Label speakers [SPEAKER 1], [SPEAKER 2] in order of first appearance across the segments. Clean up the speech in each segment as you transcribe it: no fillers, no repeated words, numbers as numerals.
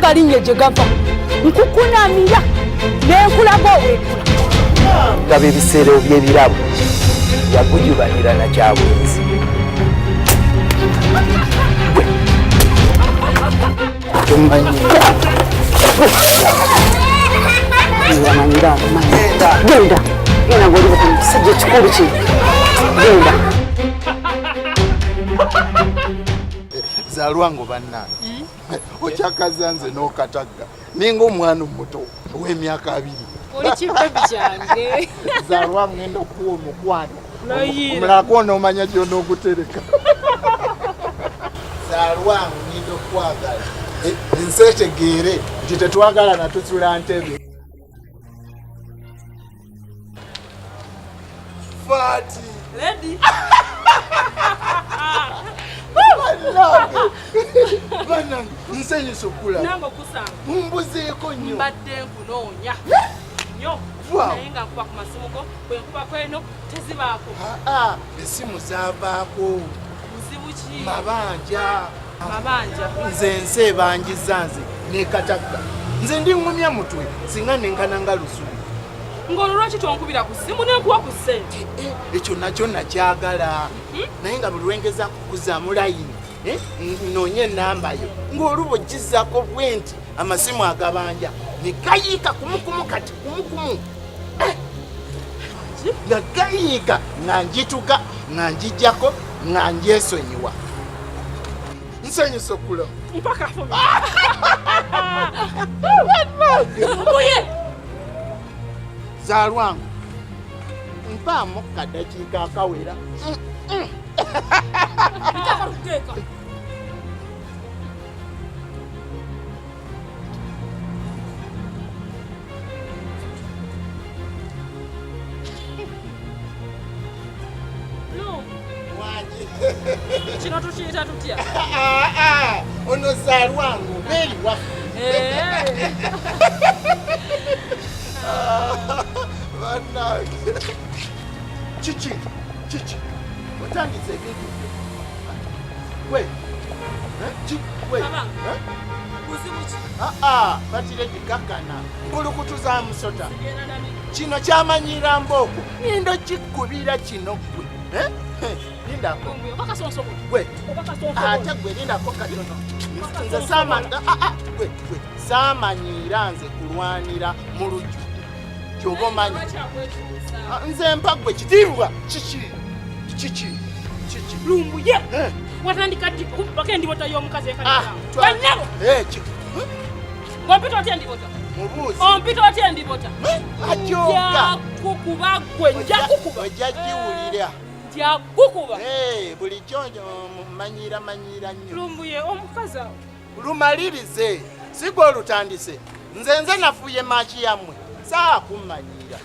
[SPEAKER 1] Ogalinye gye gava nkukunamira nenkulaga owekula
[SPEAKER 2] gaba ebiseera by'ebirabo yagujubanira na kyabwenzi.
[SPEAKER 1] Genda genda ng'oli kisajja ekikulu kino genda.
[SPEAKER 3] Zalwango bannange, okyakaza nze n'okatagga ninga omwana omuto ow'emyaka 2.
[SPEAKER 4] Oli kibebi kyange.
[SPEAKER 3] Zalwango ngenda okuwa omukwano omulala kwonoomanya gy'onoogutereka. Zalwango ngenda okukwagala ensi etegeere nti tetwagala natusula ntebe. Fati.
[SPEAKER 4] Lady.
[SPEAKER 3] Bannange, nsanyusa okulaba.
[SPEAKER 4] Nange okusanga.
[SPEAKER 3] Mbuzeeko nnyo.
[SPEAKER 4] Mbadde nkunoonya. Nnyo. Naye nga nkuba ku masimu go, bwe nkuba kweno tezibaako.
[SPEAKER 3] Essimu zaavaako.
[SPEAKER 4] Buzibu ki?
[SPEAKER 3] Mabanja.
[SPEAKER 4] Mabanja.
[SPEAKER 3] Nze ensi ebanjiza nze nekatagga. Nze ndi ŋŋumya mutwe singa nenkana nga lusubi.
[SPEAKER 4] Ng'olwo lwaki tonkubira ku ssimu nenkuwa ku ssente?
[SPEAKER 3] Ekyo nakyo nakyagala. Naye nga buli lwengeza kukuzaamu layini noonye ennamba yo ng'oluba ogizzaako bwe nti amasimu agabanja ne gayiika kumukumu kati kumukumu nga gayiika nga njituka nga njijjako nga njesonyiwa. Nsanyusa okulaba.
[SPEAKER 4] Mpaka Mbuye.
[SPEAKER 3] Zalwangu mpaamu kadakiika akawera.
[SPEAKER 4] Kino tukiyita tutya?
[SPEAKER 3] Ono Zalwangu beeri waffe. Bannange. Kiki? Kiki? Otandise ebintu byo. Gwe. Gwe.
[SPEAKER 4] Buzibu ki?
[SPEAKER 3] Batire dikakana. Nkulukutu za musota. Kino kyamanyira mbooko. Nindo kikubira kino gwe. Lindako. Gwe. Ate gwe lindako katono. Nze gwe gwe. Saamanyira nze kulwanira mu lujjudde. Ky'oba omanyi. Nze mpa gwe kitiibwa. Kiki? Kiki? Kiki?
[SPEAKER 4] Lumbuye. Watandika ddi okubako endibota y'omukazi ekalira? Bannyabo! Ompita otya endibota?
[SPEAKER 3] Mubuuzi.
[SPEAKER 4] Ompita otya endibota?
[SPEAKER 3] Ajoga.
[SPEAKER 4] Nja kukuba gwe, nja kukuba.
[SPEAKER 3] Ojja giwulira.
[SPEAKER 4] Nja kukuba.
[SPEAKER 3] Bulijjo manyira manyira nnyo.
[SPEAKER 4] Lumbuye omukazi awo.
[SPEAKER 3] Lumalirize. Si gwe olutandise. Nze nze nafuye maaki yammwe. Saakumanyira.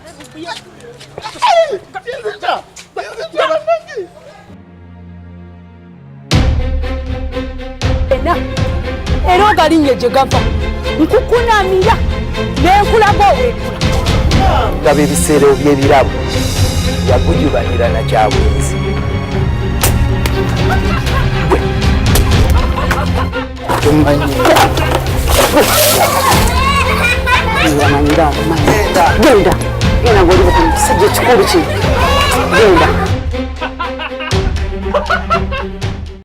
[SPEAKER 1] Era ogalinye gye gava nkukunamira nenkulaga owekula.
[SPEAKER 2] Gaba ebiseera by'ebirabo yagujubanira na kyabwenzi.
[SPEAKER 1] Genda genda ng'oli kisajja ekikulu kino genda.